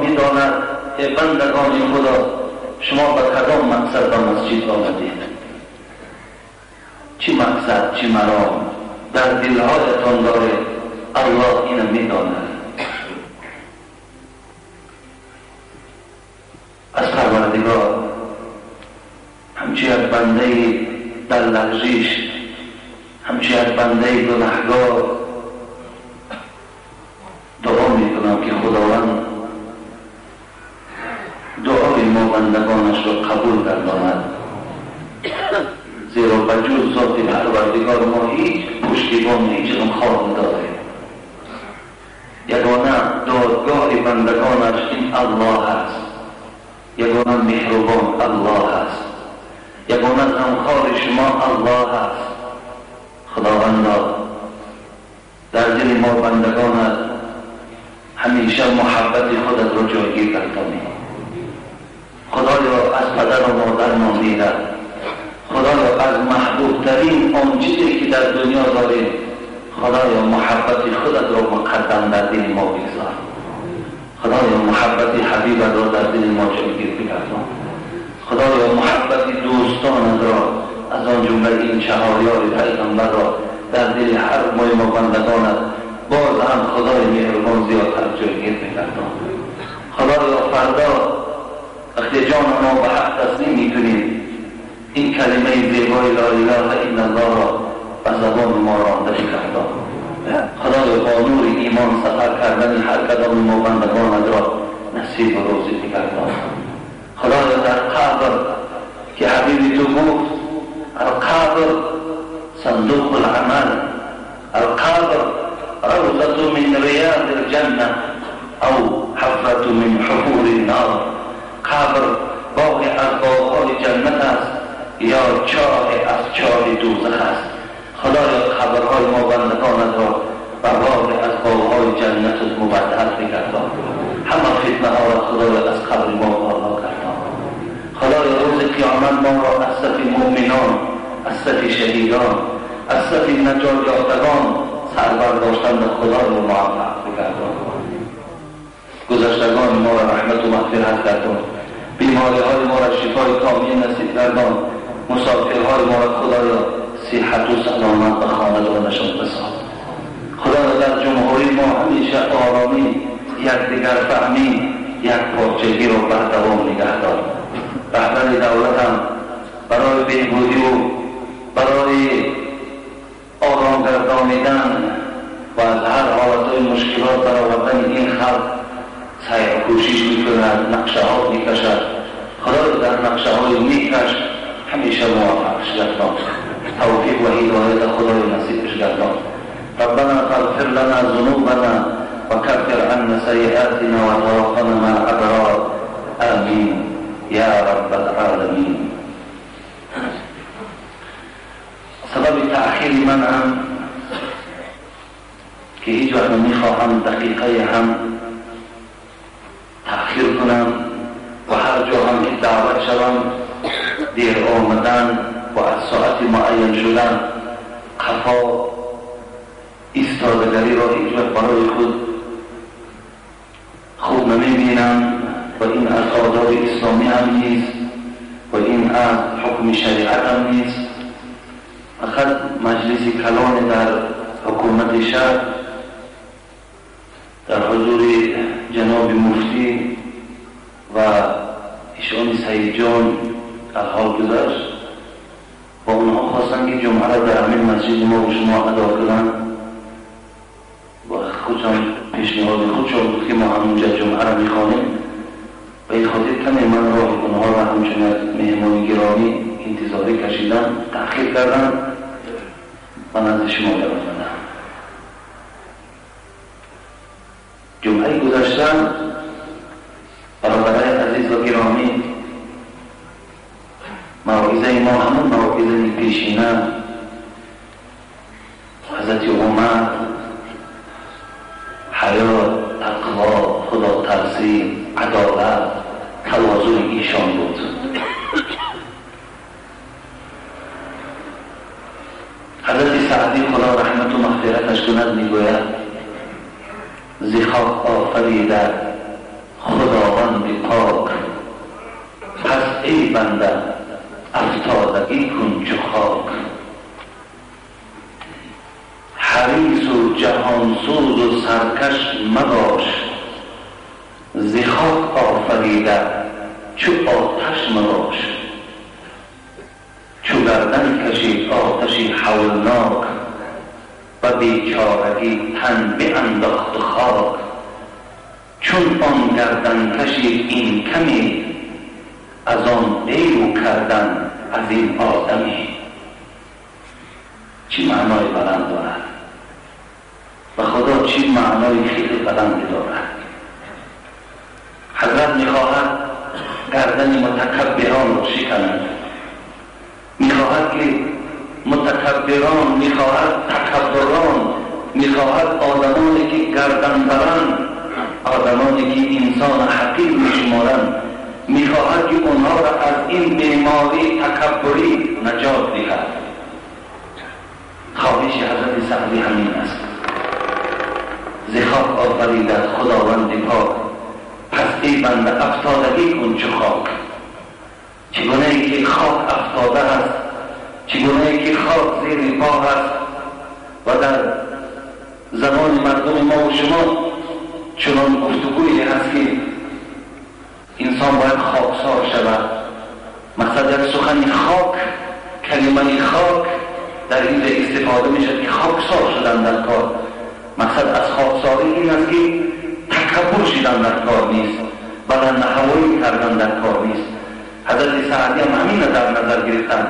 میداند ای بندگان خدا شما به کدام مقصد به مسجد آمدید، چی مقصد چی مرام در دلهایتان داره، الله اینو میداند. از پروردگار همچه یک بنده در لغزش، همچه یک بنده گناهگار دعا میکنم که خداوند دعای ما بندگانش را قبول گرداند، زیرا به جز ذات پروردگار ما هیچ پشتیبان هیچ غمخوار نداریم. یگانه دادگاه بندگانش این الله است، یگانه مهربان الله است، یگانه غمخوار شما الله است. خداوندا در دل ما بندگانت همیشه محبت خودت را جایگیر گردانی. خدایا از پدر و مادر ما میرد، خدایا از محبوب ترین آن چیزی که در دنیا داریم، خدایا محبت خودت را مقدم در دل ما بگذار. خدایا محبت حبیبت را در دل ما جایگیر بگردان. خدایا محبت دوستانت را از آن جمله این چهار یار پیغمبر را در دل هر مای ما بندگانت باز هم خدای مهربان زیادتر جایگیر بگردان. خدایا فردا وقتی جان ما به حق تسلیم میکنیم، این کلمه زیبای لا اله الا الله را به زبان ما رانده بگردان. خدایا با نور ایمان سفر کردن هر کدام ما بندگانت را نصیب و روزی بگردان. خدایا در قبر که حبیب تو گفت القبر صندوق العمل، القبر روضة من ریاض الجنة او حفرة من حفور النار. قبر باغ از باغهای جنت است یا چاه از چاه دوزخ است. خدایا قبرهای ما بندگانت را به باغ از باغهای جنت مبدل بگردان. همه فتنه ها را خدایا از قبر ما بالا گردان. خدایا روز قیامت ما را از صف مؤمنان، از صف شهیدان، از صف نجات یافتگان سر برداشتن به خدای موفق بگردان. گذشتگان ما را رحمت و مغفرت گردان، بیماری های ما را شفای کامل نصیب گردان، مسافرهای ما را خدایا صحت و سلامت به خاندانشان بساز. خدایا در جمهوری ما همیشه آرامی، یکدیگر فهمی، یک پارچگی را بر دوام نگه دار. رهبر دولتم برای بهبودی و برای آرام گردانیدن و از هر حالتهای مشکلات برآوردن این خلق سعی و کوشش میکند، نقشه ها میکشد. خدایا در نقشه های نیکش همیشه موفقش گردان، توفیق و هدایت خدای نصیبش گردان. ربنا فاغفر لنا ذنوبنا وكفر عنا سيئاتنا وتوفنا مع الابرار، آمین یا رب العالمین. سبب تأخیر من هم که هیچ وقت نمیخواهم دقیقه هم تأخیر کنم و هر جا هم که دعوت شوم دیر آمدن و از ساعت معین شدن قفا ایستادگری را هیچ وقت برای خود خوب نمیبینم و این از آداب اسلامی هم نیست و این از حکم شریعت هم نیست. فقط مجلس کلان در حکومت شهر در حضور جناب مفتی و ایشان سید جان الحال گذشت و اونها خواستن که جمعه را در همین مسجد ما و شما ادا کنند و خودشان پیشنهاد خودشان بود که ما همونجا جمعه را میخوانیم. به این خاطر کمی من راه اونها را همچون مهمان گرامی انتظاری کشیدم، تأخیر کردم و نزد شما در آمدم. جمعه گذشته برادرای عزیز و گرامی، موعظه ما همون موعظه پیشینه حضرت عمر، حیا، تقوا، خدا ترسی، عدالت، تواضع ایشان بود. حضرت سعدی خدا رحمت و مغفرتش کند میگوید ز خاک آفریده خداوند پاک، پس ای بنده افتادگی کن چو خاک. حریص و جهانسوز و سرکش مباش، ز خاک آفریده چو آتش مباش. چو گردن کشید آتشی هولناک، و بیچارگی تن بانداخت خاک. چون آن گردن کشید این کمی، از آن دیو کردن از این آدمی. چی معنای بلند دارد و خدا چی معنای خیلی بلندی دارد. حضرت میخواهد گردن متکبران را شکند، میخواهد که متکبران، میخواهد تکبران، میخواهد آدمانی که گردن برند، آدمانی که انسان حقیر میشمارند، میخواهد که اونها را از این بیماری تکبری نجات دهد. خواهش حضرت سعدی همین است. ز خاک آفریده خداوند پاک، پس ای بنده افتادگی کن چو خاک. چگونه ای که خاک افتاده است، چگونه ای که خاک زیر پا است، و در زمان مردم ما و شما چنان گفتگویی هست که انسان باید خاکسار شود. مثلا یک سخن خاک، کلمه خاک در اینجا استفاده می شد که خاکسار شدن در کار. مقصد از خاکساری این است که تکبر شدن در کار نیست، بلند هوایی کردن در کار نیست. حضرت سعدی هم همین در نظر گرفتن.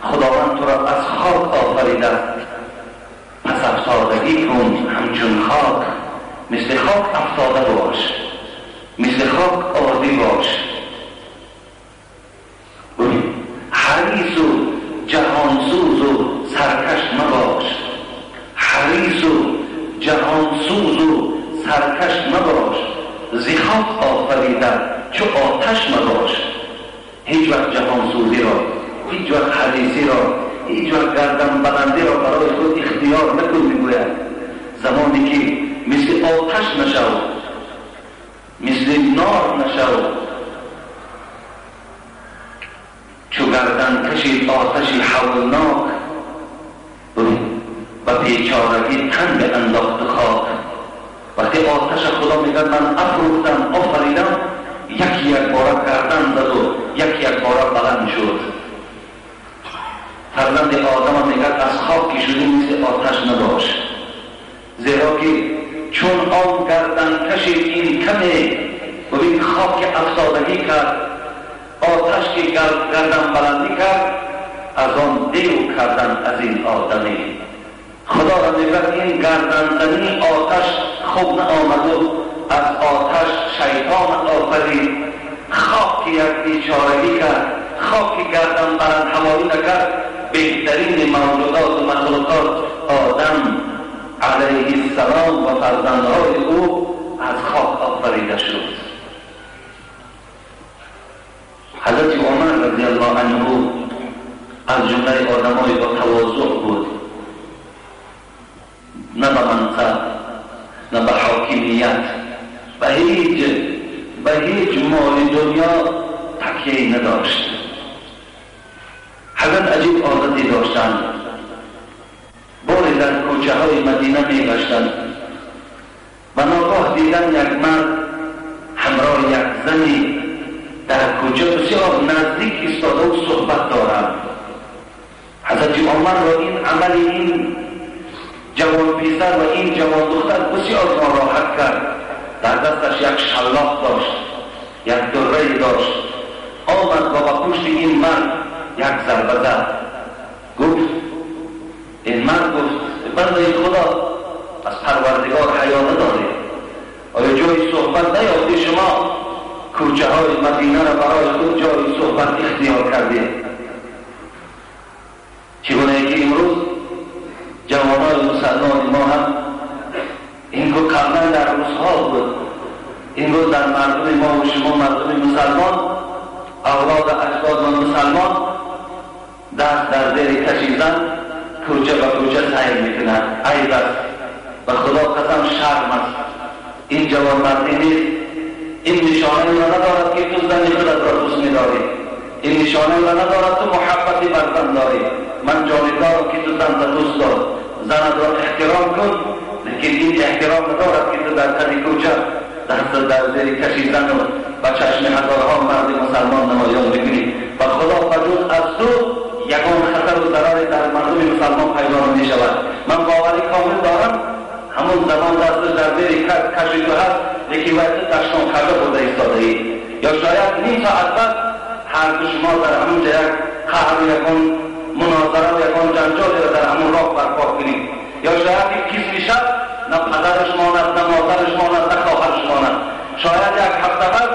خداوند تو را از خاک آفریده، پس افتادگی کن همچون خاک. مثل خاک افتاده باش، مثل خاک عادی باش. حریص و جهانسوز و سرکش مباش، حریص و جهانسوز و سرکش مباش. ز خاک آفریده چو آتش مباش. هیچ وقت جهانسوزی را، هیچ وقت حریصی را، هیچ وقت گردن بلندی را برای خود اختیار نکن. میگوید زمانی که مثل آتش نشو، مثل نار نشو. چو گردن کشید آتشی هولناک، و بیچارگی تن به انداخت خاک. وقتی آتش خدا میگه من افروختم، آفریدم، یکی یک باره گردن زد و یکی یک باره بلند شد. فرزند آدم میگه از خاک که شدی مثل آتش نباش، زیرا که چون آن گردن کشید این کمی، ببین خاک افتادگی کرد، آتش که گردن بلندی کرد، از آن دیو کردن از این آدمی. خدا را میگه این گردن زنی آتش خوب نآمد و از آتش شیطان آفرید. خاک یک بیچارگی کرد، خاک گردن بلند هوایی نکرد، بهترین موجودات و مخلوقات آدم علیه السلام و فرزندهای او از خاک آفریده شد. حضرت عمر رضی الله عنه از جمله آدمای با تواضع بود، نه به منصب، نه به حاکمیت، به هیچ مال دنیا تکیه نداشت. حضرت عجیب عادتی داشتند. باری در کوچه های مدینه می گشتند و ناگاه دیدن یک مرد همراه یک زنی در کوچه بسیار نزدیک ایستاده و صحبت دارند. حضرت عمر را این عمل این جوان پسر و این جوان دختر بسیار ناراحت کرد. در دستش یک شلاق داشت، یک دره داشت. آمد و با پشت این مرد یک ضربه زد. گفت این مرد، گفت بنده خدا، از پروردگار حیا نداری؟ آیا جای صحبت نیافتی؟ شما کوچه های مدینه را برای خود جای صحبت اختیار کردید. چگونه که امروز جوانای مسلمان ما هم این رو قبلا در روزها بود، این رو در مردم ما و شما مردم مسلمان، اولاد اجداد و مسلمان دست در زیر کشیدن کوچه به کوچه سیر میکنند. عیب است، به خدا قسم شرم است. این جوانمردی نیست. این نشانه را ندارد که تو زن خودت را دوست می‌داری. این نشانه را ندارد تو محبتی بر زن داری. من جانبدارم که تو زن را دوست دار، زنت را احترام کن، لیکن این احترام ندارد که تو در قد کوچه دست در زیر کشی زن و به چشم هزارها مرد مسلمان نمایان میکنی و خدا بجز از تو یگان خطر و ضرر در مردم مسلمان پیدا نمیشود. من باوری کامل دارم همون زمان دست در زیر کشی تو هست، لیکن وقت دشتان کرده برده ایستاده ای، یا شاید نیم ساعت بعد هر دو شما در همون جا یک قهر و یکان مناظره و یکان جنجالی را در همون راه برپا کنید، یا شاید یک کسی شد نه پدرش ماند، نه مادرش ماند، نه خواهرش ماند. شاید یک هفته بعد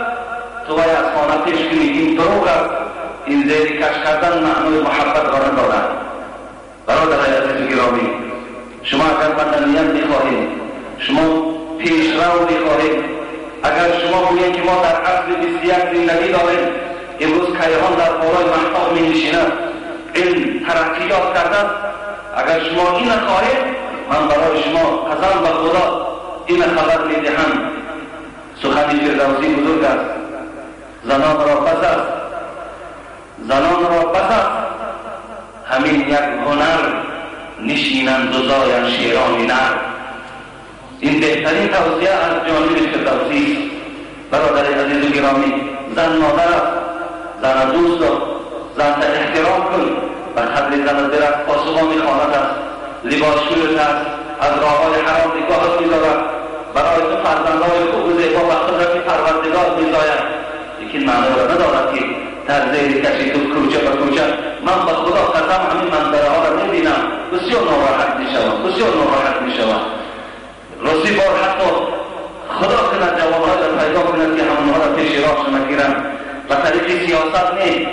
تو باید از خانه پیش کنی. این دروغ است. این زیر کش کردن معنای محبت را ندارد. برادرای عزیز و گرامی، شما اگر مدنیت میخواهید، شما پیشرو میخواهید، اگر شما گویید که ما در عصر 21 زندگی داریم، امروز کیهان در بالای مهتاب می نشیند، علم ترقیات کرده، اگر شما این خواهید، من برای شما قسم به خدا این خبر میدهم. سخن فردوسی بزرگ است. زنان را بس است، زنان را بس است همین یک هنر، نشینند و زایند شیران نر. این بهترین توصیه از جانب فردوسی است. برادر عزیز و گرامی، زن مادر است، زن دوست دار، زن احترام کن، و قدر زن درخت پاسبان خانه است، لباسشویت است، از راههای حرام نگاهت می‌دارد، برای تو فرزندهای خوب و زیبا و قدرت پروردگار می‌زاید. لیکن معنی را ندارد که در زیر کشی تو کوچه به کوچه. من به خدا قسم همین منظره ها را می‌بینم، بسیار ناراحت می‌شوم، بسیار ناراحت می‌شوم. راستی بار حتی خدا کند جوانها را پیدا کند که همونها را پیش راه نگیرند. به طریق سیاست نه،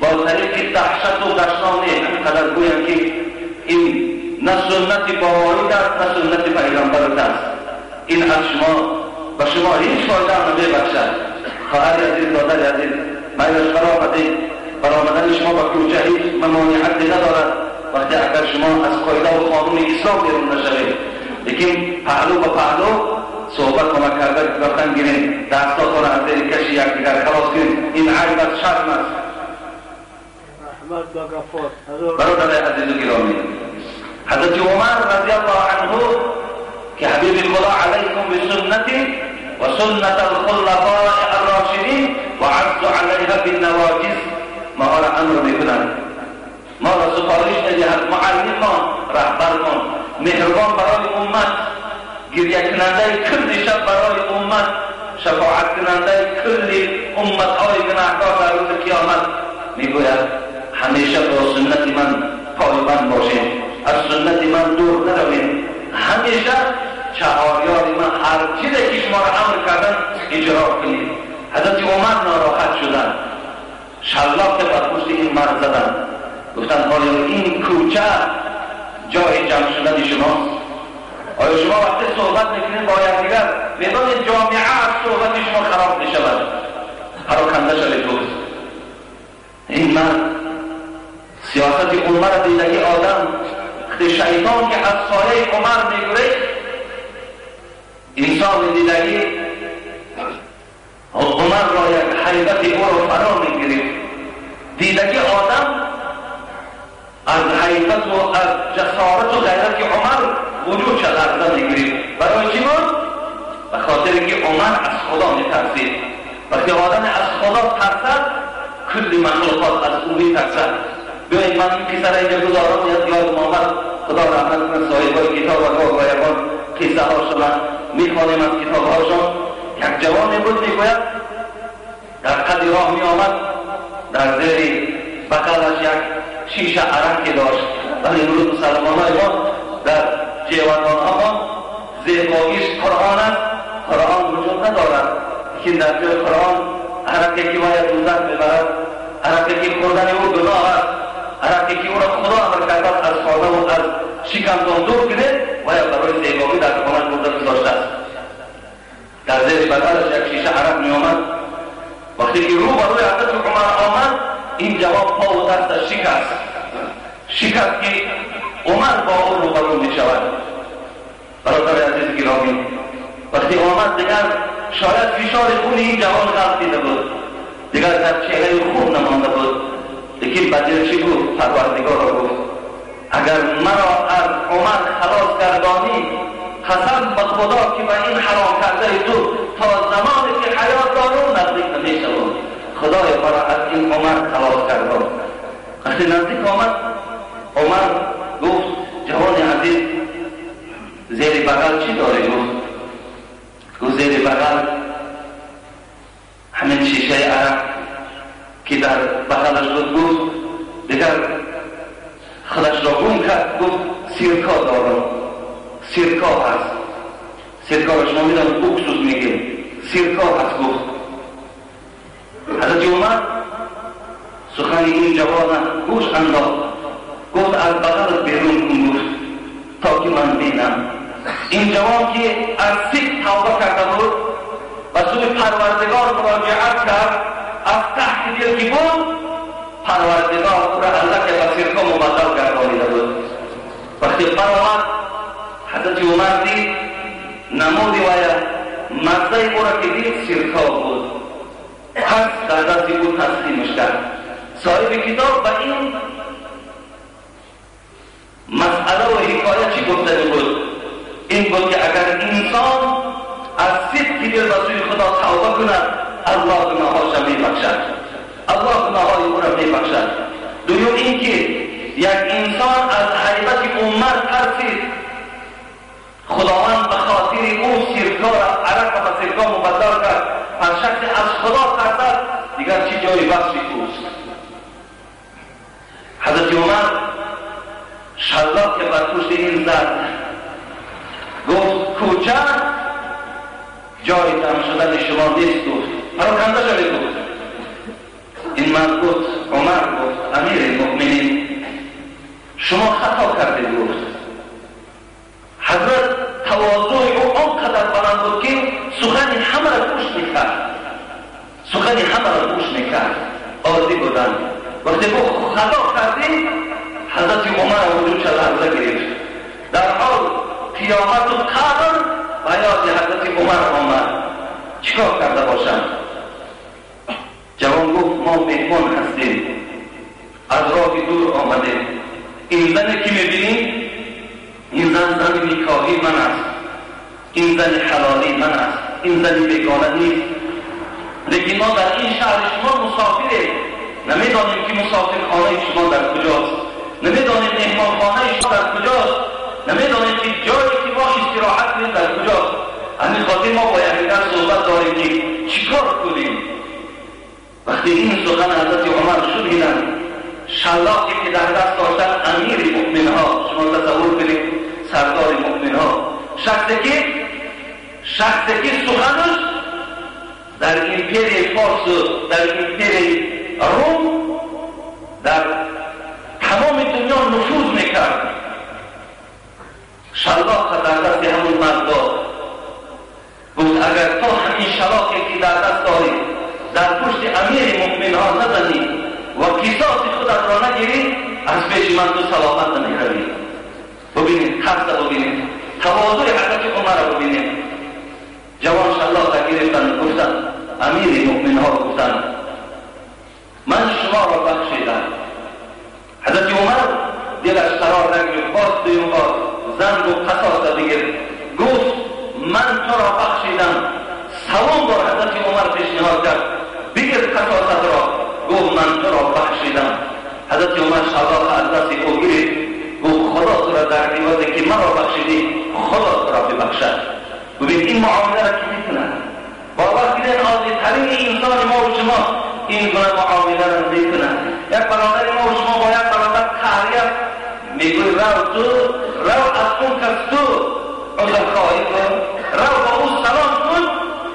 با طریق دهشت و دشنام نه. همینقدر گویم که این نه سنت بابایی است، نه سنت پیغمبر است. این از شما به شما هیچ فایده نمیبخشد. خواهر عزیز، برادر عزیز، مایلش برآمدید، برآمدن شما به کوچه هیچ ممانعتی ندارد وقتی اگر شما از قاعده و قانون اسلام بیرون نشوید. لیکن پهلو به پهلو صحبت کمک کرده رفتن گیریم، دستاتان از زیر کشی یکدیگر خلاص کنیم. این عیب از شرم است. برادر عزیز و گرامی، حضرت عمر رضی الله عنه که حبیب خدا علیکم بسنتی و سنت الخلفاء الراشدین و عضوا علیها بالنواجذ، ما را امر میکنند، ما را سفارش میدهد، معلمان، رهبرمان، مهربان برای امت، گریه کننده کل شب برای امت، شفاعت کننده کل امتهای گناهکار در روز قیامت، میگوید همیشه با سنت من پایبند باشید، از سنت من دور نروید، همیشه چهاریار من هر چیزی که شما را امر کردن اجرا کنید. حضرت عمر ناراحت شدند، شلاق بر پشت این مرد زدند، گفتند آیا این کوچه جای جمع شدن شماست؟ آیا شما وقتی صحبت میکنید با یکدیگر میدان جامعه از صحبت شما خراب میشود؟ پراکنده شوید. گفت این مرد سیاست عمر دیدگی آدم، شیطان که از سایه عمر میگریخت، انسان دیدگی عمر را یک حیبت او را فرا میگرفت. دیدگی آدم از حیبت و از جسارت و غیرت عمر وجود لرزه میگرفت. برای چی بود؟ به خاطر که عمر از خدا میترسید. وقتی آدم از خدا ترسد، کل مخلوقات از او میترسد. بیایید من این قصه را اینجا گذارم، یاد آمد، خدا رحمت کنه صاحبای کتاب و گاه قصه هاشون میخوانیم از کتاب هاشون. یک جوانی بود میگوید در قد راه میآمد، در زیر بغلش یک شیشه عرق داشت. ولی امروز مسلمان های ما در جوانان ها زیباییش قرآن است، قرآن وجود ندارد، لیکن در جای قرآن عرقی که باید دوزخ میبرد، عرقی که خوردن او گناه است، عرقی که او را خدا امر کرده از خانه و از شکمتان دور کنید، باید برای زیبایی در خانه برده گذاشته است. در زیر بغلش یک شیشه عرق می آمد. وقتی که رو بر روی حضرت عمر آمد، این جواب پا و دستش شکست، شکست که عمر با او روبرو می شود. برادر عزیز گرامی، وقتی آمد دیگر شاید فشار خون این جوان غلط دیده بود، دیگر در چهره خون نمانده بود، لیکن به دل چی گفت؟ پروردگار را گفت اگر مرا از عمر خلاص گردانی، قسم به خدا که به این حرام کرده تو تا زمانی که حیات دارم نزدیک نمیشوم. خدای مرا از این عمر خلاص گردان. وقتی نزدیک آمد، عمر گفت جوان عزیز زیر بغل چی داری؟ گفت زیر بغل همین شیشه عرق که در بغلش بود. گفت دیگر خودش را گم کرد، گفت سیرکا دارم، سیرکا هست، سیرکا را شما میدونید اکسوس میگیم، سیرکا هست. گفت حضرت عمر سخن این جوان گوش انداخت، گفت از بغلت بیرون کن، گفت تا که من بینم. این جوان که از سیک توبه کرده بود و سوی پروردگار مراجعت کرد، از تحت دل که بود پروردگار او را الله که به سیرکا مبدل گردانیده بود. وقتی برآمد حضرت عمر دید نمودی و مزه او را که دید سیرکا بود، پس در دست او تسلیمش کرد. صاحب کتاب به این مسئله و حکایت چی گفته بود؟ این بود که اگر انسان از صدق دل به سوی خدا توبه کند، الله گناهاش را میبخشد، الله گناههای او را میبخشد. دوم اینکه یک انسان از هیبت عمر ترسید، خداوند به خاطر او سیرکا را عرق را به سیرکا مبدل کرد. هر شخص از خدا ترسد دیگر چی جای وصفی اوست. حضرت عمر شلاق که بر پشت این زد، گفت کوچه جای جمع شدن شما نیست. گفت پراکنده شوید. گفت این مرد گفت عمر گفت امیر مؤمنین شما خطا کردید. گفت حضرت تواضع او آنقدر بلند بود که سخن همه را گوش میکرد، سخن همه را گوش میکرد، عادی بودند. وقتی گفت خطا کردید، حضرت عمر وجودش لرزه گرفت. در حال قیامت و قبر به یاد حضرت عمر آمد، چیکار کرده باشم؟ جوان گفت ما مهمان هستیم، از راه دور آمدیم. این زنی که میبینیم این زن زن نکاحی من است، این زن حلالی من است، این زن بیگانه نیست. لیکن ما در این شهر شما مسافریم، نمیدانیم که مسافرخانه شما در کجاست، نمیدانیم مهمانخانه شما در کجاست، نمیدانیم که جایی که ما استراحت کنیم در کجاست. همین خاطر ما با یکدیگر صحبت داریم که چیکار کنیم. وقتی این سخن حضرت عمر شنیدند، شلاقی که در دست داشتن امیر مؤمنها، شما تصور کنید سردار مؤمنها، شخصی که سخنش در امپری فارس و در امپری روم در تمام دنیا نفوذ میکرد، شلاق در دست همون مرد داد. گفت اگر تو همین شلاقی که در دست داری در پشت امیر مؤمنها نزنی و قصاص خودت را نگیری، از پیش من تو سلامت نمیروی. ببینید ترس ببینید، تواضع حضرت عمر را ببینید. جوان شلاق گرفتن، گفتن امیر مؤمنها گفتن من شما را بخشیدم. حضرت عمر دلش قرار نگرفت، باز دویم بار زن گفت قصاص بگیر. گفت من تو را بخشیدم. سوم بار حضرت عمر پیشنهاد کرد بگیر قصاصت را. گفت من تو را بخشیدم. حضرت عمر شلاق از دست او گرفت، گفت خدا تو را در عوضی که من را بخشیدی خدا تو را ببخشد. ببین این معامله را که میکنند، باور کنید عادی ترین انسان ما و شما این گونه معامله را میکنند. یک برادر ما و شما با یک برادر قهریت میگوی رو تو، رو از اون کس تو عذرخواهی کن، رو با او سلام کن.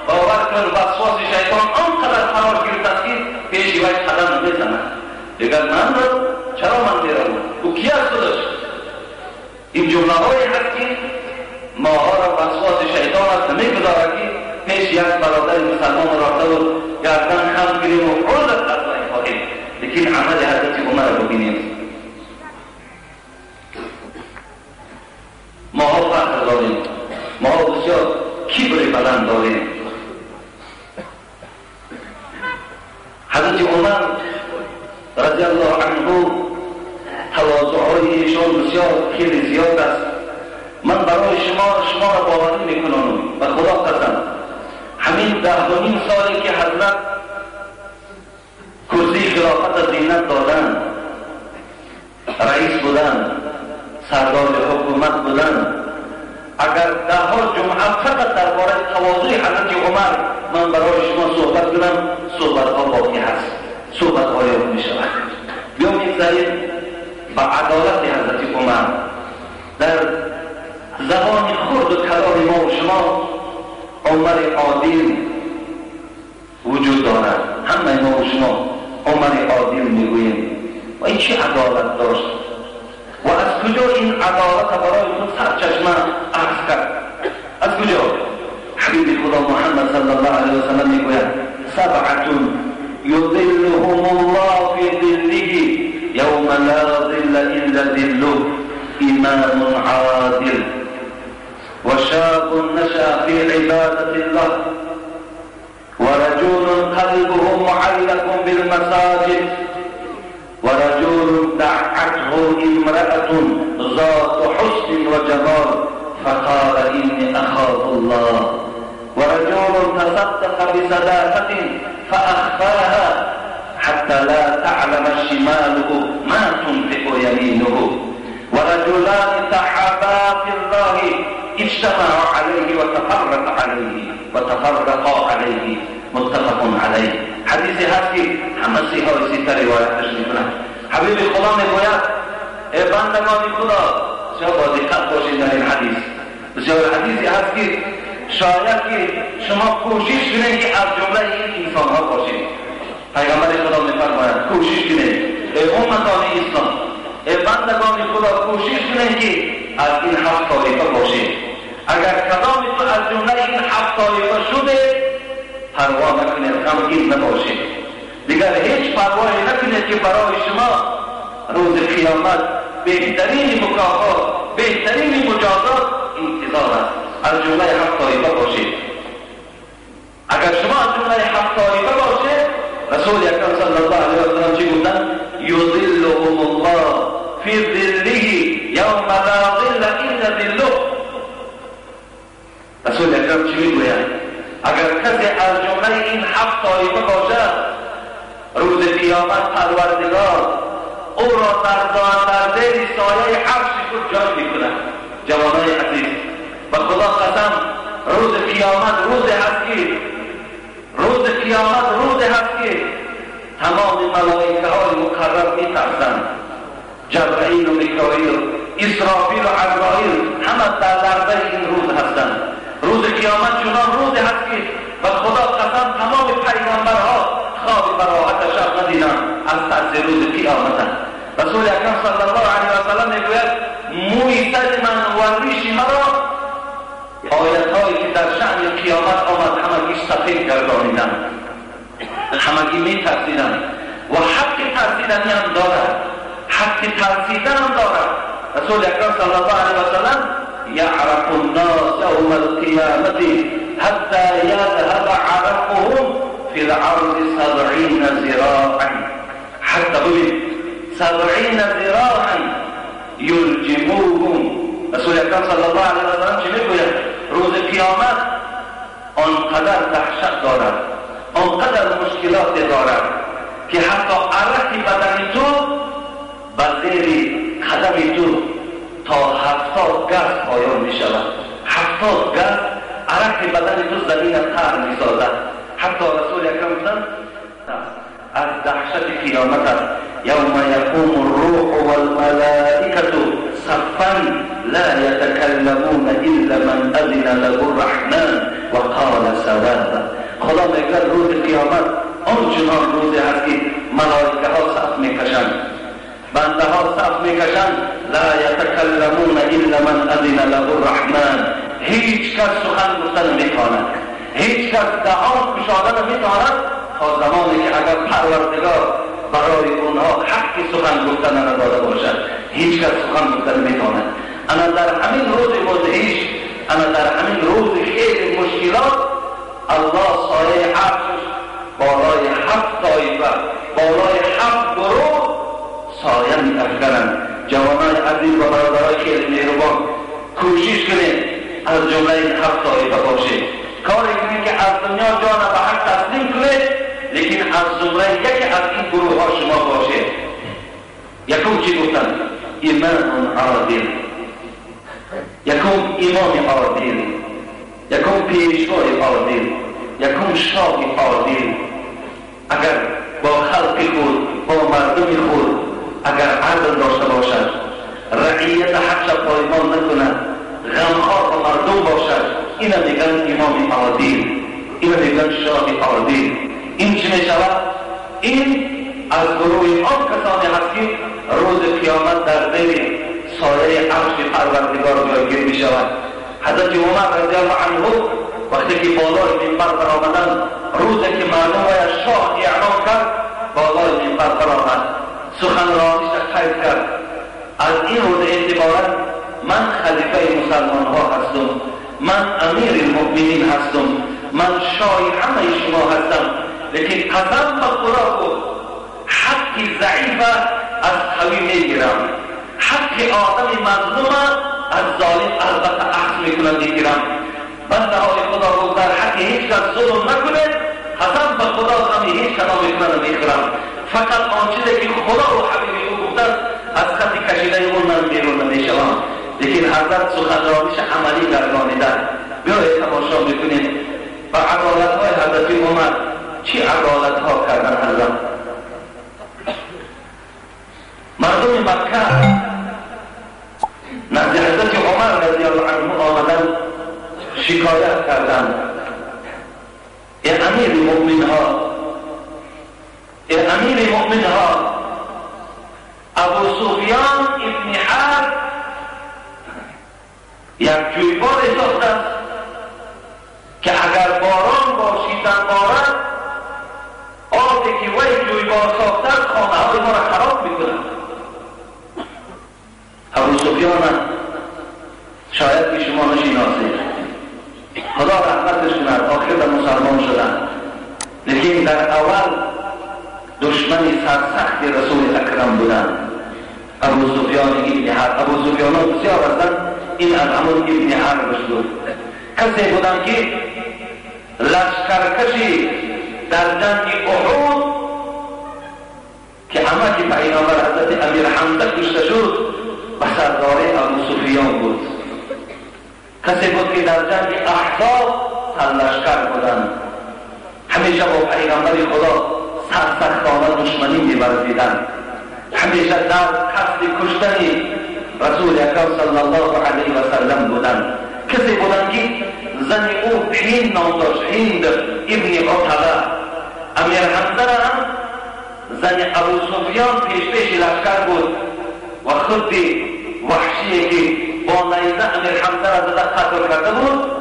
باور کن وسواس شیطان آنقدر قرار گرفته است که پیش وی قدم نمیزند. دیگر من رو چرا من میروم؟ او کی است خودش؟ این جمله هایی هست که ماها را وسواس شیطان است نمیگذارد که پیش یک برادر مسلمان رفته و گردن خم کنیم و عذر از وی خواهیم. لیکن عمل حضرت عمر را ببینیم. ماها فخر داریم، ماها بسیار کبر بلند داریم. حضرت عمر رضی الله عنه تواضعهای ایشان بسیار خیلی زیاد است. من برای شما را باوری میکنم و خدا قسم، همین 10.5 سالی که حضرت کرسی خلافت زینت دادن، رئیس بودن، سردار حکومت بودن، اگر 10 جمعه فقط درباره تواضع حضرت عمر من برای شما صحبت کنم، صحبت ها باقی هست، صحبت ها یاد می شود. بیام میگذاریم به عدالت حضرت عمر. در زبان خرد و کلام ما و شما عمر عادل وجود دارد. همه ما و شما عمر عادل میگوییم. و این چه عدالت داشت و از کجا این عدالت برای خود سرچشمه عرض کرد؟ از کجا؟ حبیب خدا محمد صلی الله علیه و سلم میگوید سبعة یظلهم الله فی ظله یوم لا ظل الا ظله امام عادل وشاب نشأ في عبادة الله ورجل قلبه معلق بالمساجد ورجل دعته امرأة ذات حسن وجمال فقال إني أخاف الله ورجل تصدق بصدقة فأخفاها حتى لا تعلم شماله ما تنفق يمينه ورجلان تحابا في الله اجتمعوا عليه وتفرقا عليه متفق عليه. حدیثی هست که همه سی‌های سی‌تا روایتش میکنن. حبیب خدا میگوید ای بندگان خدا، بسیار با دقت باشید در این حدیث. بسیار حدیثی هست که شاید که شما کوشش کنید که از جمله این انسان ها باشید. پیغمبر خدا میفرماید کوشش کنید ای امتان اسلام، ای بندگان خدا، کوشش کنید که از این 7 طایفه باشید. اگر کدام تو از جمله این 7 طایفه شده، پروا نکنید، غمگین نباشید، دیگر هیچ پروایی نکنید که برای شما روز قیامت بهترین مکافات، بهترین مجازات انتظار است. از جمله 7 طایفه باشید. اگر شما از جمله 7 طایفه باشید، رسول اکرم صلی الله علیه و سلم چی گفتند؟ یظلهم الله فی ظله یوم لا ظل الا ظله. رسول اکرم چی میگوید؟ اگر کسی از جمله این 7 طایفه باشد، روز قیامت پروردگار او را در زیر سایه عرش خود جای میکند. جوانای عزیز، به خدا قسم، روز قیامت روز هست که روز قیامت روز هست که تمام ملائکه های مقرب میترسند. جبرائیل و میکائیل، اسرافیل و عزرائیل همه در لرزه این روز هستند. روز قیامت چنان روز هست که به خدا قسم تمام پیغمبرها خواب براحت شب ندیدند از ترس روز قیامت. رسول اکرم صلی الله علیه و سلم میگوید موی سر من و ریش مرا، آیت هایی که در شأن قیامت آمد همگی سفید گردانیدند، همگی میترسیدند و حق ترسیدنی هم دارد، حق ترسیدن هم دارد. رسول اکرم صلی الله علیه و سلم يعرق الناس يوم القيامة حتى يذهب عرقهم في العرض 70 ذراعا، حتى ببین 70 ذراعا یلجموهم. رسول اکرم صلی الله علیه و سلم چی میگوید؟ روز قیامت آنقدر دهشت دارد، آنقدر مشکلات دارد که حتی عرق بدن تو به زیر قدم تو تا 70 گز پایان می شود. 70 گز عرق بدن تو زمین تر می سازد. حتی رسول اکرم گفتند از دهشت قیامت است. یوم یقوم الروح والملائکة صفا لا یتکلمون الا من اذن له الرحمن وقال صوابا. خدا میگوید روز قیامت آنچنان روزی هست که ملائکه ها صف میکشند، بنده ها صف میکشند، لا یتکلمون الا من اذن له الرحمن. هیچ کس سخن گفتن نمیتواند، هیچ کس دهان گشادن نمیتواند تا زمانی که اگر پروردگار برای اونها حق سخن گفتن نداده باشد، هیچ کس سخن گفتن نمیتواند. اما در همین روز مدهش، اما در همین روز خیلی مشکلات الله سایه عرشش بالای 7 طایفه، بالای 7 گروه سایه می‌افکنند. جوانان عزیز و برادرای خیلی مهربان، کوشش کنید از جمله این 7 طایفه باشید. کاری کنید که از دنیا جان به حق تسلیم کنید، لیکن از جمله یکی از این گروه ها شما باشید. یکم چی گفتن؟ امام عادل. یکم امام عادل، یکم پیشوای عادل، یکم شاه عادل. اگر با خلق خود، با مردم خود اگر عدل داشته باشد، رعیت حقش پایمال نکند، غمخوار با مردم باشد، اینا میگن امام عادل، اینا میگن شاه عادل. این چی میشود؟ این از گروه آن کسانی هست که روز قیامت در زیر سایه عرش پروردگار جایگیر می شود. حضرت عمر رضی الله عنه وقتی که بالای منبر برآمدند، روزی که مردم باید شاه اعلام کرد، بالای منبر برآمد، سخنرانیش قید کرد. از این روز اعتبارا من خلیفه مسلمان ها هستم، من امیر المؤمنین هستم، من شاه همه شما هستم، لیکن قسم به خدا بود حق ضعیف از قوی میگیرم، حق آدم مظلوم از ظالم البته اخذ میکنم میگیرم. بنده های خدا گفت در حق هیچ کس ظلم نکنید، قسم به خدا غم هیچ کدام میکنم میخورم، فقط آن چیزی که خدا و حبیب او گفتند از خط کشیده اون من بیرون نمیشوم. لیکن حضرت سخنرانیش عملی گردانیدن. بیایید تماشا میکنیم و عدالت های حضرت عمر چی عدالت ها کردن. حضرت مردم مکه نزد حضرت عمر رضی الله عنه آمدن، شکایت کردند: ای امیر مؤمن ها، ای امیر مؤمن ها، ابو سفیان ابن حرب یک جویبار ساخته است که اگر باران باشیدن بارد، آبی که وی جویبار ساخته است خانه های ما را خراب میکند. ابو سفیان شاید که شما نشیناسید، خدا رحمتش کند، آخر در مسلمان شدن، لیکن در اول دشمن سرسخت رسول اکرم بودن. ابو سفیان ابن حرب، ابو سفیان ها بسیار هستند، این از همون ابن حرب بود. کسی بودن که لشکرکشی در جنگ احد که همه که پیامبر حضرت امیر حمزه کشته شد به سرداری ابو سفیان بود. کسی بود که در جنگ احزاب سرلشکر بودند، همیشه با پیغمبر خدا سرسختانه دشمنی می‌ورزیدند، همیشه در قصد کشتن رسول اکرم صلی الله علیه و سلم بودند. کسی بودند که زن او هند نام داشت، هند ابن عتبه. امیر حمزه را هم زن ابو سفیان پیش پیش لشکر بود و خود وحشیه که با نیزه امیر حمزه را زده قتل کرده بود،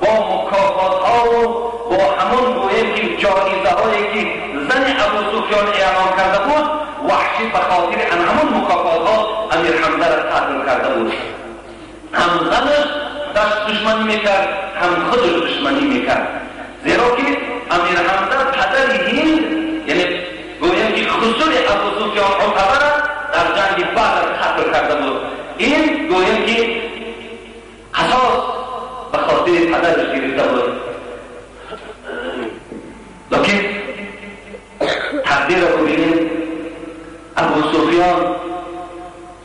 با مکافات ها و با همون گویم که جایزه هایی که زن ابو سفیان اعلام کرده بود، وحشی به خاطر همون مکافات ها امیر حمزه را قتل کرده بود. هم زنش داشت دشمنی میکرد، هم خودش دشمنی میکرد، زیرا که امیر حمزه پدر هند، یعنی گویم که خسور ابو سفیان عتبه را در جنگ بدر قتل کرده بود. این گویم که قصاص به خاطر پدرش گرفته بود. لیکن تقدیر را ببینید، ابو سفیان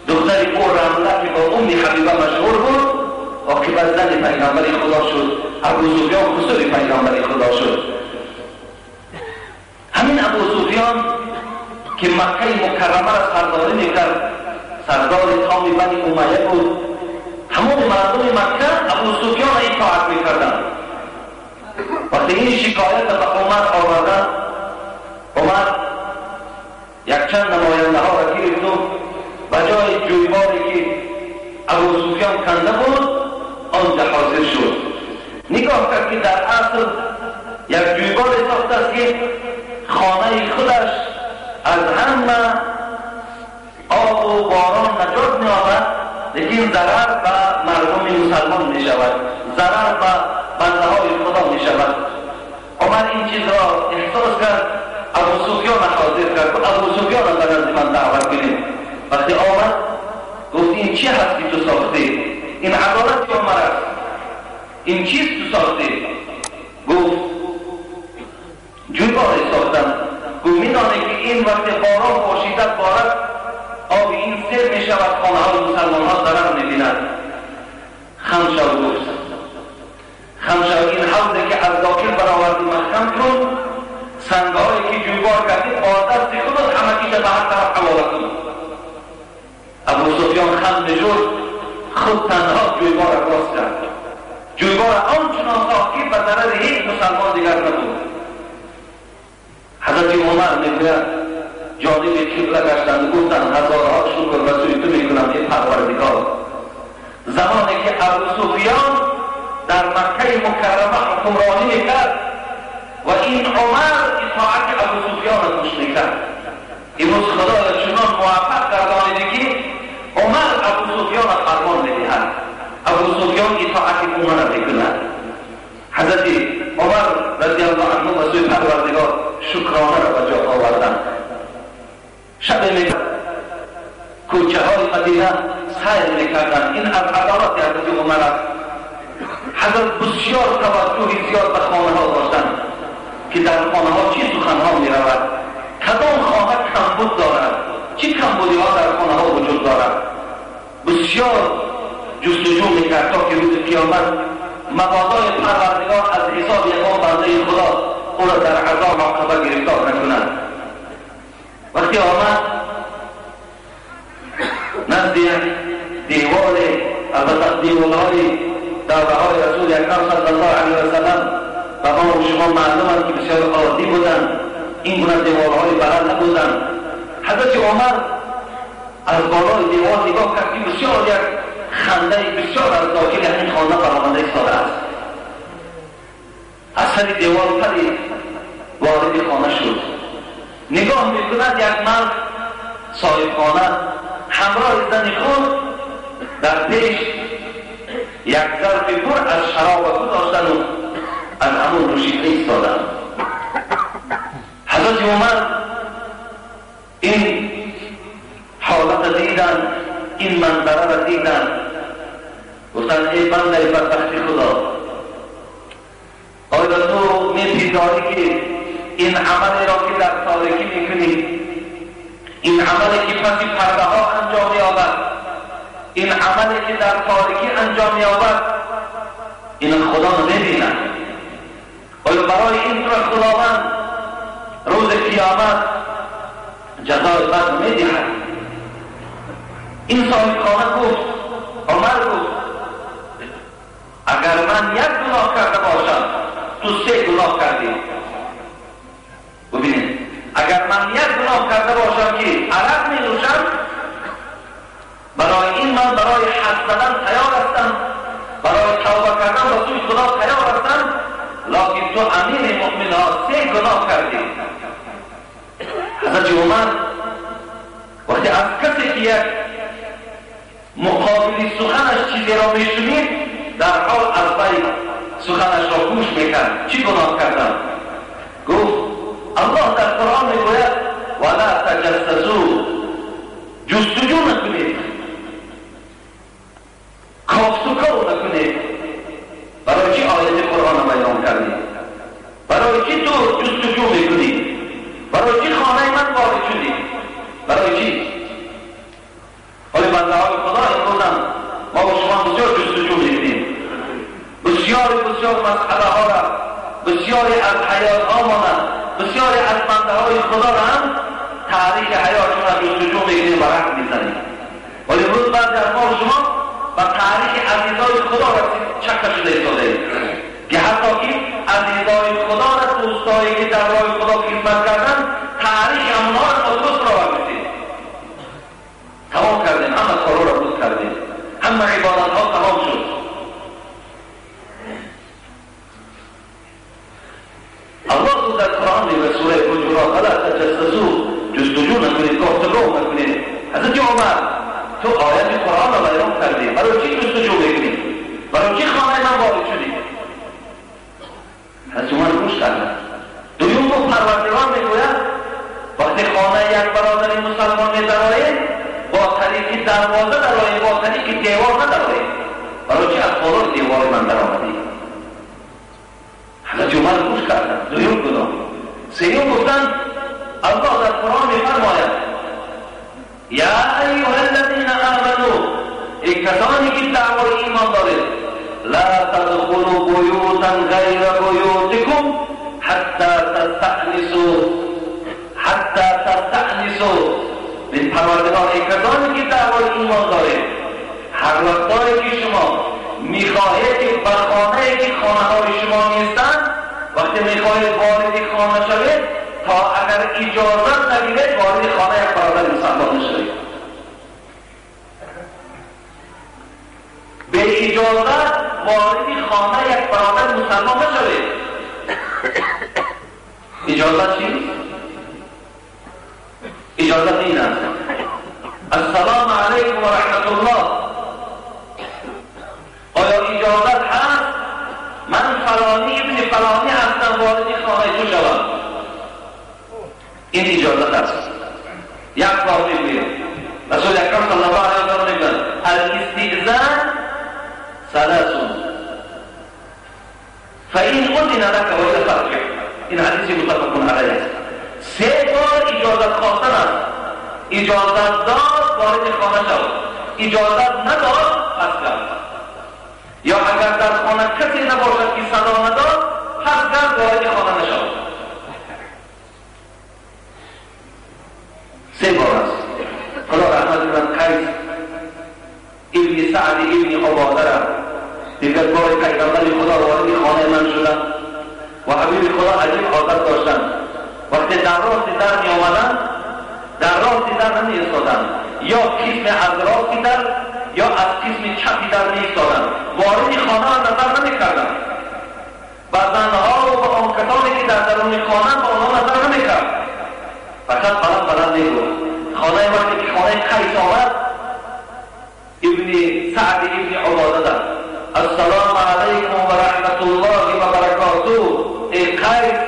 دختر او رمله که با ام حبیبه مشهور بود، عاقبت زن پیغمبر خدا شد. ابو سفیان خسور پیغمبر خدا شد. همین ابو سفیان که مکه مکرمه را سرداری میکرد، سردار تام بنی امیه بود، تمام مردم مکه ابو سفیان را اطاعت میکردند. وقتی این شکایت به عمر آوردن، عمر یک چند نماینده ها را گرفت و به جای جویباری که ابو سفیان کنده بود آنجا حاضر شد. نگاه کرد که در اصل یک جویبار ساخته است که خانه خودش از همه آب و باران نجات می‌یابد، лекин зарар ба мардуми мусалмон мешавад, зарар ба бандаҳои Худо мешавад. Умар ин чизро эҳсос кард, Абу Суфёна ҳозир кард, Абу Суфёна ба назди ман даъват кунед. Вақте омад гуфт ин чӣ ҳаст ки ту сохтӣ? Ин адолати Умар аст. Ин чиз ту сохтӣ? Гуфт ҷӯйборе сохтам. Гуфт медонӣ ки ин вақте борон пошида борад, оби ин сер мешавад, хонаҳои мусалмонҳо зарар мебинад. Хам шав, гуфт, хам шав, ин ҳавзе ки аз дохил баровардӣ маҳкам кун, сангҳое ки ҷӯйбор кардӣ бо дасти худат ҳамагиша ба ҳар тараф ҳавола кун. Абу Суфён хам мешуд, худ танҳо ҷӯйбора рост кард. Ҷӯйбора ончунон сохт ки ба зарари ҳеҷ мусалмон дигар набуд. Ҳазрати Умар мегӯяд ҷониби қибла гаштанд, гуфтанд ҳазорҳо шукр ба сӯи ту мекунам эй Парвардигор. Замоне ки Абу Суфён дар Маккаи Мукаррама ҳукмронӣ мекард ва ин Умар итоати Абу Суфёнро гӯш мекард. Имрӯз Худоё чунон муваффақ гардониде ки Умар Абу Суфёнро фармон медиҳад, Абу Суфён итоати Умарро мекунад. Ҳазрати Умар радиаллоҳу анҳу ба сӯи Парвардигор шукронаро ба ҷо оварданд. Шабе кӯчаҳои Мадина сайр мекарданд. Ин аз адолати ҳазрати Умар аст. Ҳазрат бисёр таваҷҷӯҳи зиёд ба хонаҳо доштанд ки дар хонаҳо чӣ суханҳо меравад, кадом хона камбуд дорад, чӣ камбудиҳо дар хонаҳо вуҷуд дорад. Бисёр ҷустуҷӯ мекард то ки рӯзи қиёмат мабодои Парвардигор аз ҳисоби ягон бандаи Худо ӯро дар азоб оқиба гирифтор накунад. Вақте омад назди як девори, албатта деворҳои давраҳои Расули Акрам саллаллоҳу алайҳи васаллам ба мо ва шумо маълум аст ки бисёр оддӣ буданд, ин гуна деворҳои баланд набуданд. Ҳазрати Умар аз болои девор нигоҳ кард ки бисёр як хандаи бисёр аз дохили ҳамин хона баромада истода аст. Аз сари девор парид, вориди хона шуд. Нигоҳ мекунад як мард соҳибхона ҳамроҳи зани худ дар пеш як зарфи пур аз шароб гузоштану аз ҳамон нӯшида истоданд. Ҳазрати Умар ин ҳолатро диданд, ин манзараро диданд, гуфтанд эй бандаи бадбахти Худо, оё ту мепиндорӣ ки ин амалеро ки дар торикӣ мекунӣ, ин амале ки паси пардаҳо анҷом меёбад, ин амале ки дар торикӣ анҷом меёбад, ин Худо намебинад? Оё барои ин туро Худованд рӯзи қиёмат ҷазои бад намедиҳад? Ин соҳибхона гуфт, Умар гуфт, агар ман як гуноҳ карда бошам, ту се гуноҳ кардӣ. Бубинед, агар ман як гуноҳ карда бошам ки арақ менӯшам, барои ин ман барои ҳад задан тайёр ҳастам, барои тавба кардан ба сӯи Худо тайёр ҳастам, локин ту амири муъминҳо се гуноҳ кардӣ. Ҳазрати Умар вақте аз касе ки як муқобили суханаш чизеро мешунид, дар ҳол аз вай суханашро гӯш мекард. Чӣ гуноҳ кардам? Гуфт Аллоҳ дар Қуръон мегӯяд вала таҷассасу, ҷустуҷӯ накунед, кофтуков накунед. Барои чӣ ояти Қуръонро баён кардӣ? Барои чӣ ту ҷустуҷӯ мекунӣ? Барои чӣ хонаи ман ворид шудӣ? Барои чӣ? Ҳоли бандаҳои Худо имрӯзам мо бо шумо бисёр ҷустуҷӯ мекунем, бисёри бисёр масъалаҳоро, бисёре аз ҳаётҳомона, бисёре аз бандаҳои Худоро ҳам таърихи ҳаётшонро ҷустуҷӯ мекунем ва рақм мезанем. Вале имрӯз баъзе аз мо шумо ба таърихи азизои Худо чакка шуда истодаем ки ҳатто ки азизои Худоро, дӯстое ки дар роҳи Худо хидмат карданд, таърихи ҳамонҳоро мо дуруст ровардем. Тамом кардем, ҳама корҳоро буд кардем, ҳама ибодатҳо тамом шуд. Аллоҳ дар Қуръон мегӯяд сураи Ҳуҷурот: фала таҷассасу, ҷустуҷӯ накунед, кофтуков накунед. Ҳазрати Умар تو آیت قرآن را بیان کردی، برای چی جستجو میکنی؟ برای چی خانه من وارد شدی؟ حضرت عمر گوش کردن. دوم گفت پروردگار میگوید وقتی خانه یک برادر مسلمان میدرآیید با طریق دروازه درآیید، با طریق دیوار ندرآیید. برای چی از بالای دیوار من درآمدی؟ حضرت عمر گوش کردن. دوم گناه. سیوم گفتن الله در قرآن میفرماید یا ایها الذین آمنوا، ای کسانی که دعوای ایمان دارید، لا تدخلوا بیوتا غیر بیوتکم حتی تستأنسوا. به پروردگار ای کسانی که دعوای ایمان دارید، هر وقتایی که شما میخواهید که به خانه که خانه های شما نیستند، وقتی میخواهید وارد خانه شوید، تا اگر اجازت نگیرید وارد خانه یک برادر مسلمان نشوید. به اجازت وارد خانه یک برادر مسلمان نشوید. اجازت چیست؟ اجازت این است السلام علیکم و رحمت الله. آیا اجازت هست من فلانی ابن فلانی هستم وارد خانه تو شوم؟ این اجازت است. یک بار میگویم رسول اکرم صلی الله علیه و سلم میگویند الاستئذان ثلاث فإن اذن لك وإلا فارجع. این حدیث متفق علیه است. سه بار اجازت خواستن است. اجازت داد وارد خانه شو، اجازت نداد پس گرد. یا اگر در خانه کسی نباشد که صدا نداد پس گرد وارد خانه نشو. سه بار است. خدا رحمت کند قیس ابن سعد ابن عباده را دیگر بار پیغمبر خدا وارد خانه من شدن و حبیب خدا عجیب عادت داشتن، وقتی در راست در می آمدن در راست در نمی ایستادن، یا قسم از راست در یا از قسم چپی در می ایستادن، وارد خانه را نظر نمی کردن. و زنها و آن کسانی که در درون خانه با آنها نظر نمی کرد، فقط بلند بلند می گفت. خانه وقتی که خانه قیس آمد ابن سعد ابن عباده در السلام علیکم و رحمت الله و برکاته، ای قیس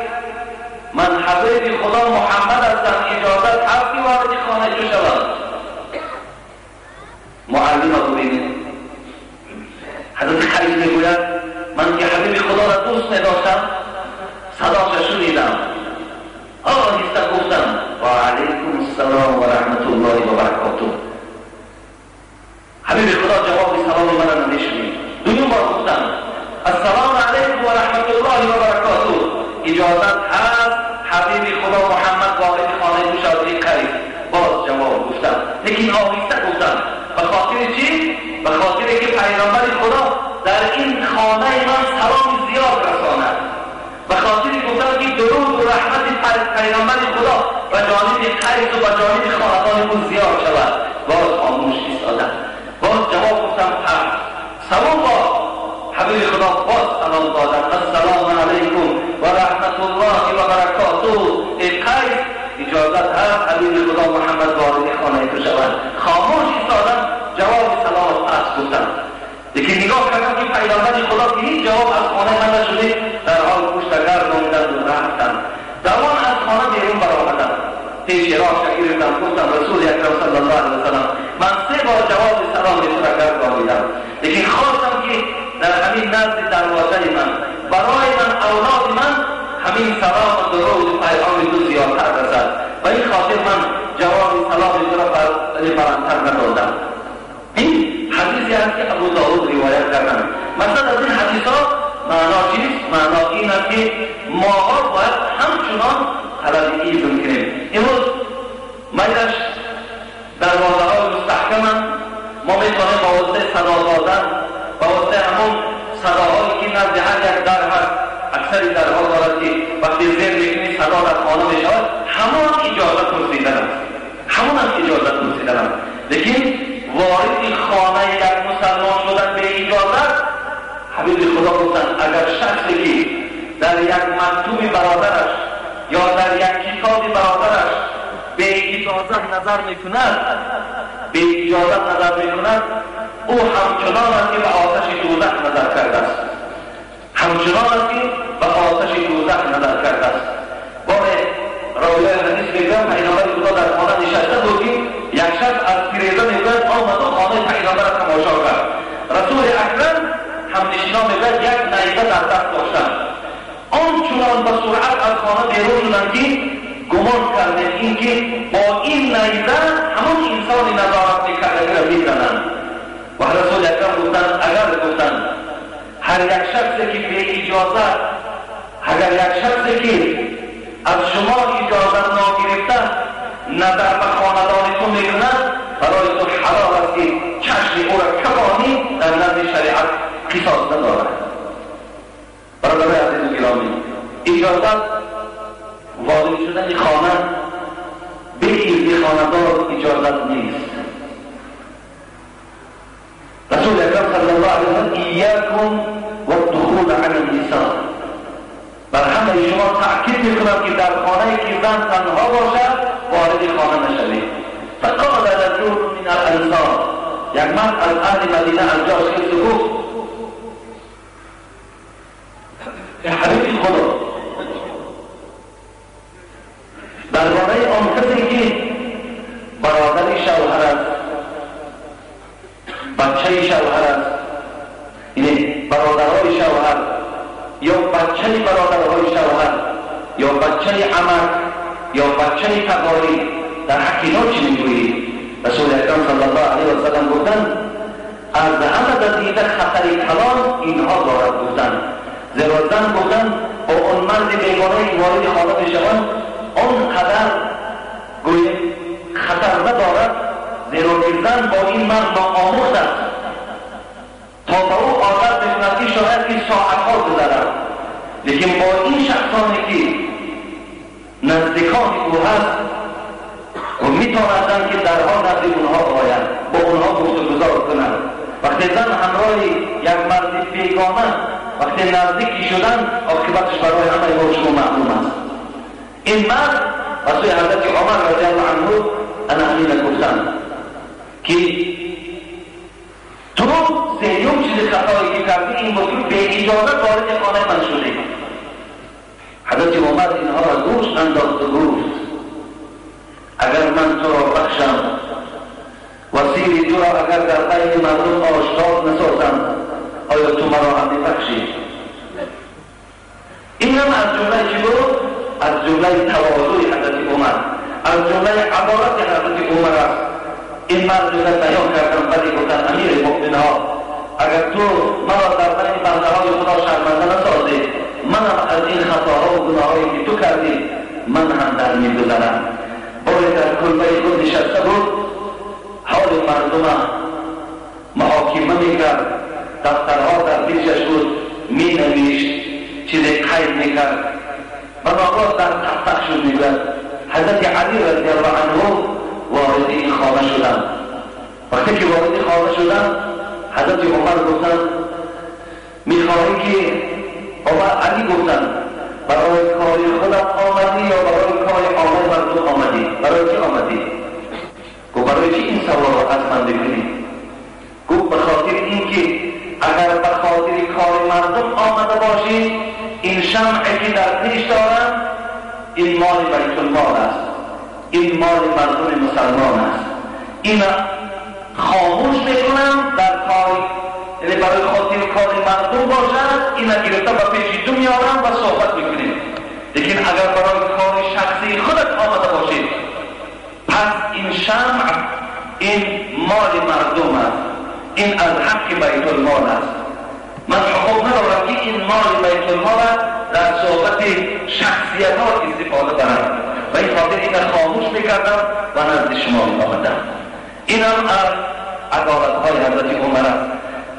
من حبیب خدا محمد هستم، اجازت هست که وارد خانه تو شوم؟ معلم ببینید حضرت قیس میگوید من که حبیب خدا را دوست میداشتم صداش شنیدم، آهسته گفتم و علیکم السلام و رحمت الله و برکاته. حبیب خدا جواب سلام من را نشنید. دوم بار گفتم السلام علیکم و رحمت الله و برکاته، اجازت هست حبیب خدا محمد وارد خانه تو شود؟ قیس باز جواب گفتم، لیکن آهسته گفتم. به خاطر چی؟ به خاطر که پیغمبر خدا در این خانه من سلام زیاد رساند. به خاطر گفتم که درود و رحمت پیغمبر خدا و جانب قیس و جانب خاندان او زیاد شود. باز خاموش ایستادم، باز جواب گفتم پس. سوم بار حبیب خدا باز سلام دادم السلام علیکم و رحمت الله و برکاته، ای قیس اجازت هست حبیب خدا محمد وارد خانه تو شود؟ خاموش ایستادم، جواب سلام پس گفتم. لیکن نگاه کردم که پیغمبر خدا که هیچ جواب از خانه من نشده، در حال پشت گرداندند و رفتم. دوان از خانه بیرون برآمدم، پیش راه گرفتم، گفتم رسول اکرم صلی الله علیه و سلم من سه بار جواب سلام تو را گردانیدم، لیکن خواستم که در همین نزد دروازه من برای من اولاد من همین سلام و درود و پیغام تو زیادتر رسد و این خاطر من جواب سلام تو را بلندتر ندادم. این حدیثی هست که ابو داود روایت کردن. مثلا از این حدیث ها معنا چیست؟ معنا این است که ماها باید همچنان طلب اذن کنیم. امروز میلش دروازه های مستحکم ما میتوانیم با واسطه صدا دادن، با واسطه همون صداهایی که نزد هر یک در هست، اکثری درها دارد که وقتی زیر میکنی صدا در خانه میشود، همان اجازه پرسیدن است، همون هم اجازه پرسیدن است. لیکن وارد خانه یک مسلمان شدن به اجازه، حبیب خدا گفتند اگر شخصی که در یک مکتوب برادرش یا در یک کتاب برادرش به اجازه نظر میکند، бе иҷозат назар мекунад, ӯ ҳамчунон аст ки ба оташи дӯзах назар кардааст. Ҳамчунон аст ки ба оташи дӯзах назар кардааст. Боре ровиёи ҳадис мегӯянд, пайғамбари Худо дар хона нишаста буд ки як шахс аз тиреза мегӯяд омаду хонаи пайғамбарро тамошо кард. Расули Акрам ҳамнишинон мегӯяд як найза дар даст доштанд. Он чунон ба суръат аз хона берун шуданд ки гумон кардем ин ки бо ин найза ҳамон инсони назорат мекардагиро мезананд. Ва Расули Акрам гуфтанд, агар гуфтанд ҳар як шахсе ки беиҷозат, агар як шахсе ки аз шумо иҷозат ногирифта назар ба хонадони ту мекунад, барои ту ҳалол аст ки чашми ӯро кабонӣ, дар назди шариат қисос надорад. Бародарои азизу гиромӣ, иҷозат ворид шудани хона бе изни хонадор иҷозат нест. Расули Акрам саллаллоҳу алайҳи васаллам: «Иякум ваддухул ала нниса», бар ҳамаи шумо таъкид мекунам ки дар хонае ки зан танҳо бошад, вориди хона нашавед. فقال رجل من الانصار, як мард аз аҳли Мадина аз ҷош хесту гуфт: «Ҳабиби Худо, дар бораи он касе ки бародари шавҳар аст, бачаи шавҳар аст, яъне бародарҳои шавҳар ё бачаи бародарҳои шавҳар ё бачаи амак ё бачаи тағорӣ, дар ҳаққи инҳо чӣ мегӯӣ?» Расули Акрам саллаллоҳу алайҳи васаллам гуфтанд: «Аз ҳама дида хатари калон инҳо дорад», гуфтанд, зеро зан, гуфтанд, бо он марди бегонае ки вориди хона мешаванд, он қадар гӯем хатар надорад, зеро ки зан бо ин мард ноомӯхт аст, то ба ӯ одат мекунад ки шояд ки соатҳо гузарад, лекин бо ин шахсоне ки наздикони ӯ ҳаст ва метавонанд ки дарҳо назди онҳо оянд, бо онҳо гуфтугузор кунанд. Вақте зан ҳамроҳи як марди бегона вақте наздики шуданд, оқибаташ барои ҳамаи мо шумо маълум аст. Ин мард ба сӯи ҳазрати Умар радиаллоҳу анҳу ана ҳамина гуфтанд ки ту сеюм чизи хатое ки кардӣ ин буд ки беиҷозат вориди хонаи ман шудӣ. Ҳазрати Умар инҳоро гӯш андохту гуфт: «Агар ман туро бахшам ва сири туро агар дар байни мардум ошкор насозам, оё ту маро ҳам мебахшӣ?» Ин ҳам аз ҷумлаи чӣ буд? Аз ҷумлаи тавозуи ҳазрати Умар, аз ҷумлаи адолати ҳазрати Умар аст. Ин мард мегӯяд, баён кардам, вале гуфтанд: «Амири муъминҳо, агар ту маро дар байни бандаҳои Худо шарманда насозӣ, манам аз ин хатоҳо ва гуноҳҳое ки ту кардӣ, ман ҳам дар мегузарам». Боре дар кулбаи худ нишаста буд, ҳоли мардума муҳокима мекард, дафтарҳо дар пешаш буд, менавишт, чизе қайд мекард ва ногоҳ дар тақ-тақ шуд. Мегӯяд, ҳазрати Али радиаллоҳу анҳу вориди ин хона шуданд. Вақте ки вориди хона шуданд, ҳазрати Умар гуфтанд: «Мехоҳӣ ки Умар Али, гуфтанд, барои кори худат омадӣ ё барои кори омаи мардум омадӣ? Барои чӣ омадӣ?» Гуфт: «Барои чӣ ин саволро аз ман мекунӣ?» Гуфт: «Ба хотири ин ки агар ба хотири кори мардум омада бошӣ, ин шамъе ки дар пеш дорам, ин моли байтулмол аст, ин моли мардуми мусалмон аст, ина хомӯш мекунам дар кори, яъне барои хотири кори мардум бошад, ина гирифта ба пеши ту меорам ва суҳбат мекунем. Лекин агар барои кори шахсии худат омада бошӣ, пас ин шамъ, ин моли мардум аст, ин аз ҳаққи байтулмол аст. Ман ҳуқуқ надорам ки ин моли байтулмол дар суҳбати шахсиятҳо истифода барам. Ба ин хотир ина хомӯш мекардам ва назди шумо меомадам». Инам аз адолатҳои ҳазрати Умар аст.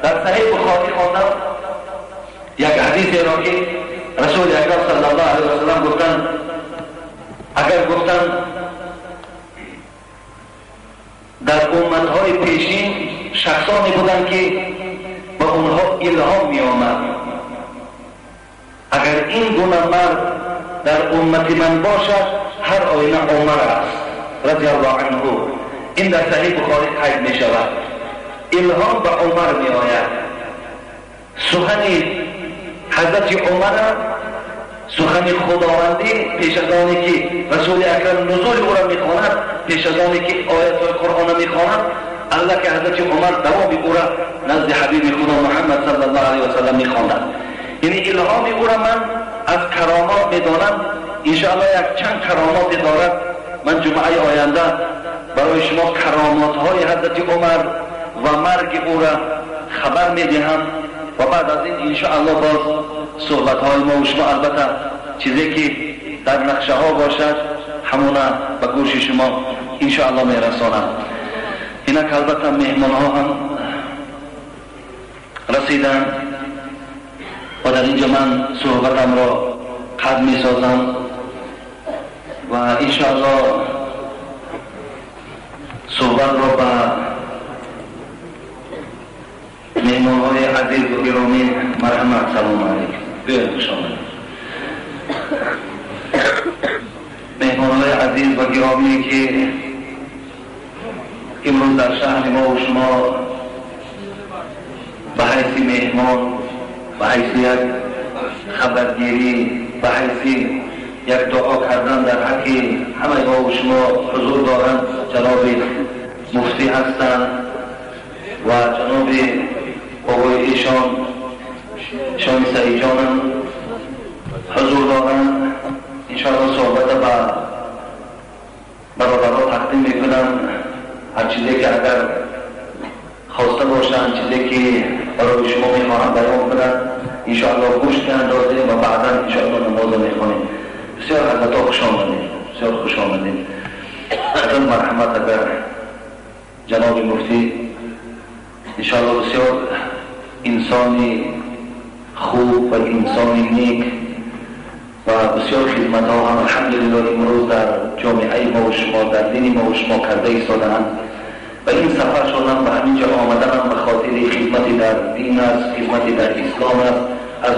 Дар Саҳеҳ Бухорӣ хондам як ҳадисеро ки Расули Акрам саллаллоҳу алайҳи васаллам гуфтанд, агар, гуфтанд, дар умматҳои пешин шахсоне буданд ки ба онҳо илҳом меомад, агар ин гуна мард дар уммати ман бошад, ҳар оина Умар аст радиаллоҳу анҳу. ин дар Саҳеҳи Бухорӣ қайд мешавад. Илҳом ба Умар меояд. Сухани ҳазрати Умар, сухани худовандӣ, пеш аз оне ки Расули Акрам нузули ӯро мехонад, пеш аз оне ки оятҳои Қуръонро мехонад, аллаки ҳазрати Умар давоми ӯро назди ҳабиби худо Муҳаммад саллаллоҳу алайҳи васаллам мехондад. Яъне илҳоми ӯро ман аз каромот медонам. Иншоаллоҳ як чанд каромоте дорад. Ман ҷумъаи оянда барои шумо каромотҳои ҳазрати Умар ва марги ӯро хабар медиҳам ва баъд аз ин иншоаллоҳ боз суҳбатҳои мо ва шумо, албатта чизе ки дар нақшаҳо бошад ҳамона ба гӯши шумо иншоаллоҳ мерасонам. Инак албатта меҳмонҳо ҳам расиданд ва дар инҷо ман суҳбатамро қад месозам ва иншоаллоҳ суҳбатро ба меҳмонҳои азиз ва гиромӣ марҳамат. Салому алайкум, биёед, хуш омадед. Меҳмонҳои азиз ва гиромӣ ки имрӯз дар шаҳри мо ва шумо ба ҳайси меҳмон, ба ҳайси як хабаргирӣ, ба ҳайси як дуо кардан дар ҳаққи ҳамаи мо ва шумо ҳузур доранд. Ҷаноби муфтӣ ҳастанд ва ҷаноби бобои эшон шони Саидҷонам ҳузур доранд. Иншоаллоҳ суҳбата ба бародарҳо тақдим мекунам. Ҳар чизе ки агар хоста бошанд, чизе ки барои шумо мехоҳам баён кунанд, иншоаллоҳ гӯш меандозем ва баъдан иншоаллоҳ намозро мехонем. Бисёр ҳазратҳо хуш омадед, бисёр хуш омадед. Ҳазрат марҳамат, агар ҷаноби муфтӣ иншоаллоҳ бисёр инсони хуб ва инсони нек ва бисёр хидматҳо ҳам алҳамдулиллоҳ имрӯз дар ҷомеаи мо ва шумо, дар дини мо ва шумо карда истодаанд ва ин сафаршонам ба ҳамин ҷо омаданам ба хотири хидмати дар дин аст, хидмати дар ислом аст. Аз